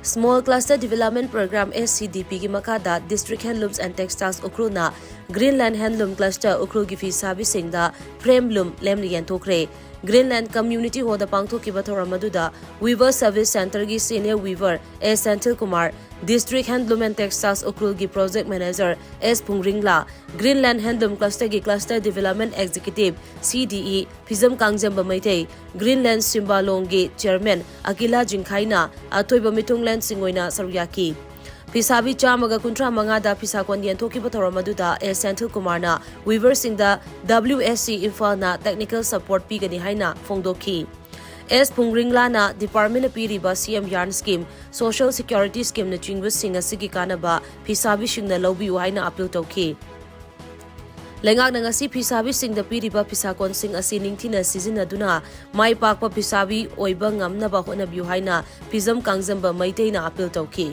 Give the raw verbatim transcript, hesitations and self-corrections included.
Small Cluster Development Program, S C D P ꯒꯤ ꯃꯈꯥꯗ District Handlooms and Textiles ꯎꯈ꯭ꯔꯨꯜꯅ Greenland Handloom Cluster ꯎꯈ꯭ꯔꯨꯜꯒꯤ ꯐꯤ ꯁꯥꯕꯤꯁꯤꯡꯗ frame loom ꯂꯦꯝꯅ ꯌꯦꯟꯊꯣꯛꯈ꯭ꯔꯦ꯫ Greenland Community Hallꯗ ꯄꯥꯡꯊꯣꯛꯈꯤꯕ ꯊꯧꯔꯝ ꯑꯗꯨꯗ Weaver Service Centreꯒꯤ Senior Weaver S ꯁꯦꯟꯊꯤꯜ Kumar, District Handloom and Textiles ꯎꯈ꯭ꯔꯨꯜꯒꯤ Project Manager ꯑꯦꯁ ꯐꯨꯡꯔꯤꯡꯂꯥ, Greenland Handloom Clusterꯒꯤ Cluster Development Executive, C D E, ꯐꯤꯖꯝ ꯀꯥꯡꯖꯝꯕ Meitei, Greenland ꯁꯤꯝꯕꯥꯂꯣꯡꯒꯤ Chairman ꯑꯀꯤꯂꯥ ꯖꯤꯡꯈꯥꯏꯅ ꯑꯊꯣꯏꯕ ꯃꯤꯊꯨꯡꯂꯦꯟꯁꯤꯡ ꯑꯣꯏꯅ ꯁꯔꯨꯛ ꯌꯥꯈꯤ꯫ ꯐꯤꯁꯥꯕꯤ ꯆꯥꯝꯃꯒ ꯀꯨꯟꯊ꯭ꯔꯥ ꯃꯉꯥꯗ ꯐꯤꯁꯥꯀꯣꯟ ꯌꯦꯟꯊꯣꯛꯈꯤꯕ ꯊꯧꯔꯝ ꯑꯗꯨꯗ ꯑꯦꯁ ꯁꯦꯟꯊꯤꯜ ꯀꯨꯃꯥꯔꯅ Weaverꯁꯤꯡꯗ W S C ꯏꯝꯐꯥꯜꯅ technical support ꯄꯤꯒꯅꯤ ꯍꯥꯏꯅ ꯐꯣꯡꯗꯣꯛꯈꯤ꯫ ꯑꯦꯁ ꯐꯨꯡꯔꯤꯡꯂꯥꯅ departmentꯅ ꯄꯤꯔꯤꯕ C M yarn scheme, social security schemeꯅꯆꯤꯡꯕꯁꯤꯡ ꯑꯁꯤꯒꯤ ꯀꯥꯟꯅꯕ ꯐꯤꯁꯥꯕꯤꯁꯤꯡꯅ ꯂꯧꯕꯤꯌꯨ ꯍꯥꯏꯅ appeal ꯇꯧꯈꯤ꯫ ꯂꯩꯉꯥꯛꯅ ꯉꯁꯤ ꯐꯤꯁꯥꯕꯤꯁꯤꯡꯗ ꯄꯤꯔꯤꯕ ꯐꯤꯁꯥꯀꯣꯟꯁꯤꯡ ꯑꯁꯤ ꯅꯤꯡꯊꯤꯅ ꯁꯤꯖꯤꯟꯅꯗꯨꯅ ꯃꯥꯏ ꯄꯥꯛꯄ ꯐꯤꯁꯥꯕꯤ ꯑꯣꯏꯕ ꯉꯝꯅꯕ ꯍꯣꯠꯅꯕꯤꯌꯨ ꯍꯥꯏꯅ ꯐꯤꯖꯝ ꯀꯥꯡꯖꯝꯕ ꯃꯩꯇꯩꯅ appeal ꯇꯧꯈꯤ꯫